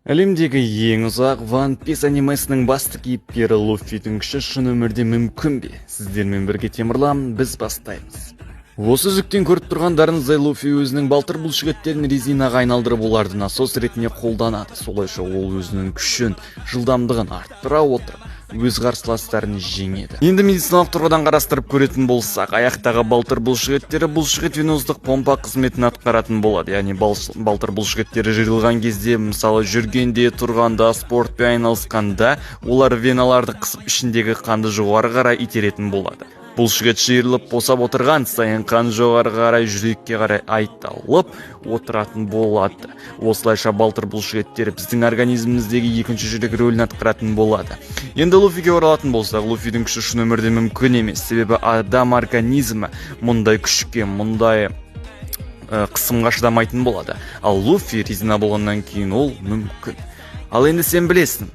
Әлемдегі ең ұзақ One Piece анимесінің басты кейіпкері Луффидің күші шын өмірде мүмкін бе? Сіздермен бірге Темірлан, біз бастаймыз. Осы үзіктен көріп тұрғандарыңыздай, Луффи өзінің балтыр бұлшықеттерін резинаға айналдырып, оларды насос ретінде қолданады. Солайша ол өзінің күшін, жылдамдығын арттыра отырып, өз қарсыластарын жеңеді. Енді медициналық тұрғыдан қарастырып көретін болсақ, аяқтағы балтыр бұлшықеттері бұлшықет веноздық помпа қызметін атқаратын болады. Яғни балтыр бұлшықеттері жиырылған кезде, мысалы, жүргенде, тұрғанда, спортпен айналысқанда, олар веналарды қысып, ішіндегі қанды жоғары қарай итеретін болады. Бұлшықет жиырылып, босап отырған сайын қан жоғары қарай, жүрекке қарай айдалып отыратын болады. Осылайша балтыр бұлшықеттері біздің организміміздегі екінші жүрек рөлін атқаратын болады. Енді Луффиге оралатын болсақ, Луффидің күші шын өмірде мүмкін емес, себебі адам организмі мұндай күшке, мұндай қысымға шыдамайтын болады. Ал Луффи резина болғаннан кейін ол мүмкін. Ал енді сен білесің.